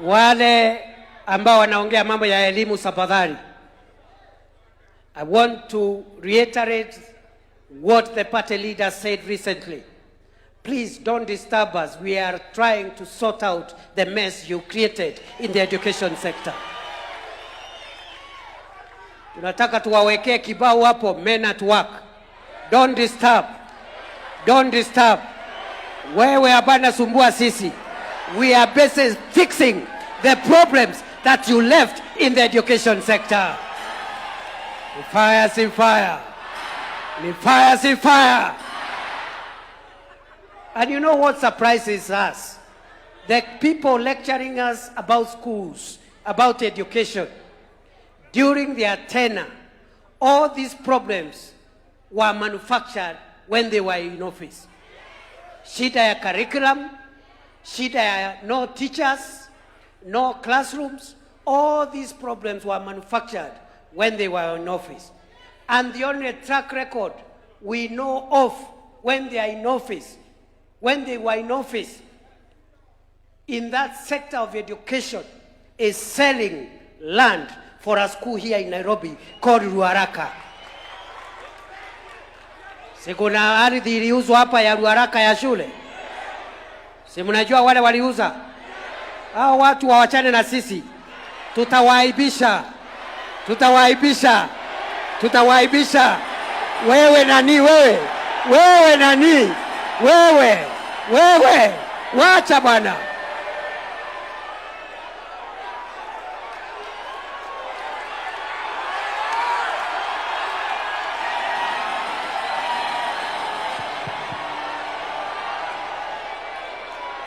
Wale ambao wanaongea mambo ya elimu, tafadhali. I want to reiterate what the party leader said recently. Please don't disturb us. We are trying to sort out the mess you created in the education sector. Tunataka tuwawekee kibao hapo, men at work. Don't disturb. Don't disturb. Wewe hapana sumbua sisi. We are busy fixing the problems that you left in the education sector. Ni fire, si fire. Ni fire, si fire. And you know what surprises us? The people lecturing us about schools, about education, during their tenure, all these problems were manufactured when they were in office. Shida ya curriculum, shida ya no teachers, no classrooms, all these problems were manufactured when they were in office. And the only track record we know of when they are in office, when they were in office, in that sector of education is selling land for a school here in Nairobi called Ruaraka. Si kuna ardhi iliuzwa hapa ya Ruaraka ya shule? Si mnajua wale waliuza? Hao watu wawachane na sisi, tutawaaibisha, tutawaaibisha, tutawaaibisha. Wewe nani wewe? Wewe nani wewe? Wewe wacha bwana.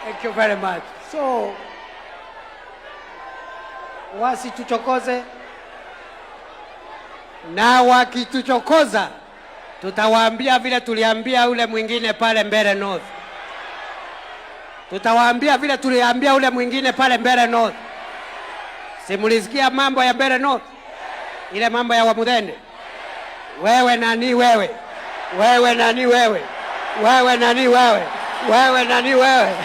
Thank you very much. So wasituchokoze, na wakituchokoza tutawaambia vile tuliambia ule mwingine pale Mbeere North. Tutawaambia vile tuliambia ule mwingine pale Mbeere North. Si mulisikia mambo ya Mbeere North? Ile mambo ya Wamuthende. Wewe nani wewe? Wewe nani wewe? Wewe nani wewe? Wewe nani wewe?